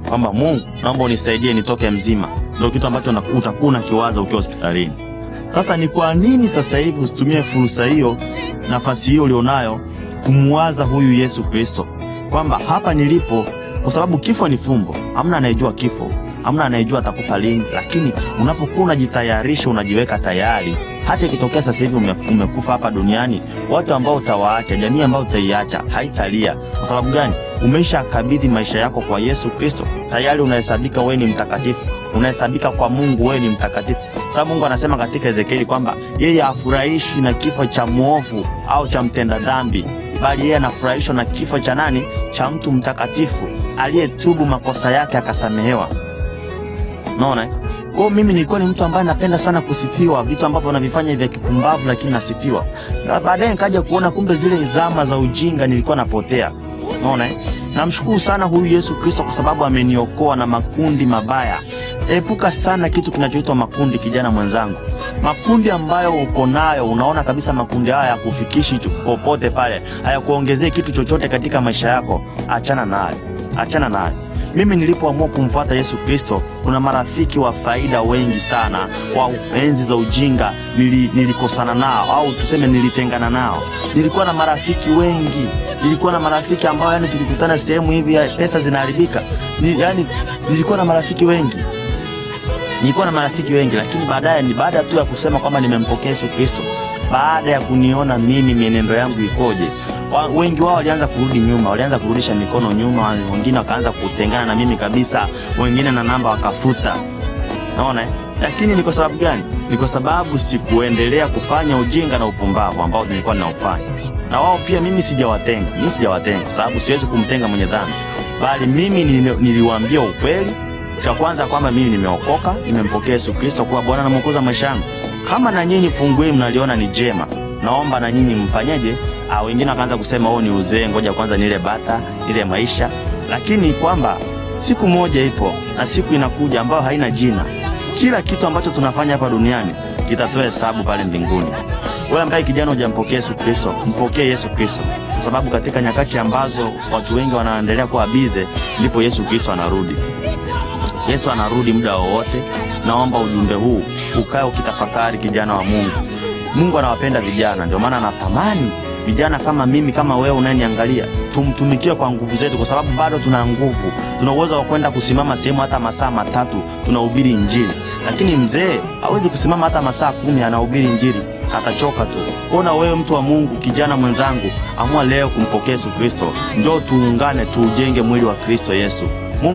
Kwamba Mungu, naomba unisaidie nitoke mzima, ndio kitu ambacho utakuwa unakiwaza ukiwa hospitalini. Sasa ni kwa nini sasa hivi usitumie fursa hiyo, nafasi hiyo ulionayo kumwaza huyu Yesu Kristo kwamba hapa nilipo, kwa sababu kifo ni fumbo, hamna anayejua kifo, hamna anayejua atakufa lini, lakini unapokuwa unajitayarisha, unajiweka tayari, hata ikitokea sasa hivi umekufa hapa duniani, watu ambao utawaacha, jamii ambayo utaiacha haitalia. Kwa sababu gani? Umesha kabidhi maisha yako kwa Yesu Kristo, tayari unahesabika wewe ni mtakatifu, unahesabika kwa Mungu wewe ni mtakatifu. Sababu Mungu anasema katika Ezekieli kwamba yeye hafurahishwi na kifo cha mwovu au cha mtenda dhambi, bali yeye anafurahishwa na kifo cha nani? Cha mtu mtakatifu aliyetubu makosa yake akasamehewa. Unaona? Kwa mimi nilikuwa ni mtu ambaye napenda sana kusifiwa, vitu ambavyo navifanya vya kipumbavu, lakini nasifiwa. Na baadaye nikaja kuona kumbe zile zama za ujinga nilikuwa napotea. Unaona? Namshukuru sana huyu Yesu Kristo kwa sababu ameniokoa na makundi mabaya. Epuka sana kitu kinachoitwa makundi, kijana mwenzangu. Makundi ambayo uko nayo, unaona kabisa makundi haya hayakufikishi popote pale, hayakuongezee kitu chochote katika maisha yako, achana nayo, achana nayo. Mimi nilipoamua kumfuata Yesu Kristo, kuna marafiki wa faida wengi sana wa enzi za ujinga nilikosana nao, au tuseme nilitengana nao. Nilikuwa na marafiki wengi, nilikuwa na marafiki ambao yani tulikutana sehemu hivi pesa zinaharibika. Yani nilikuwa na marafiki wengi, nilikuwa na marafiki wengi, lakini baadaye ni baada tu ya kusema kwamba nimempokea Yesu Kristo, baada ya kuniona mimi mienendo yangu ikoje, wengi wao walianza kurudi nyuma, walianza kurudisha mikono nyuma, wengine wakaanza kutengana na mimi kabisa, wengine na namba wakafuta. Naona eh? Lakini ni kwa sababu gani? Ni kwa sababu sikuendelea kufanya ujinga na upumbavu ambao nilikuwa ninaufanya. Na wao pia mimi sijawatenga, mimi sijawatenga kwa sababu siwezi kumtenga mwenye dhambi, bali mimi niliwaambia ukweli. Cha kwanza kwamba mimi nimeokoka, nimempokea Yesu Kristo kuwa Bwana na Mwokozi wa maisha yangu. Kama na nyinyi fungu hili mnaliona ni jema, naomba na nyinyi mfanyeje? Wengine wakaanza kusema oh, ni uzee, ngoja kwanza nile bata, ile maisha. Lakini kwamba siku moja ipo na siku inakuja ambayo haina jina. Kila kitu ambacho tunafanya hapa duniani kitatoa hesabu pale mbinguni. Wewe ambaye kijana hujampokea Yesu Kristo, mpokee Yesu Kristo, kwa sababu katika nyakati ambazo watu wengi wanaendelea kuwa bize, ndipo Yesu Kristo anarudi. Yesu anarudi muda wowote. Naomba ujumbe huu ukae ukitafakari, kijana wa Mungu. Mungu anawapenda vijana, ndio maana anatamani vijana kama mimi, kama wewe unayeniangalia, tumtumikie kwa nguvu zetu, kwa sababu bado tuna nguvu, tuna uwezo wa kwenda kusimama sehemu hata masaa 3 tunahubiri Injili. Lakini mzee hawezi kusimama hata masaa 10 anahubiri Injili, atachoka tu. Ona wewe mtu wa Mungu, kijana mwenzangu, amua leo kumpokea Yesu Kristo, njoo tuungane, tuujenge mwili wa Kristo Yesu.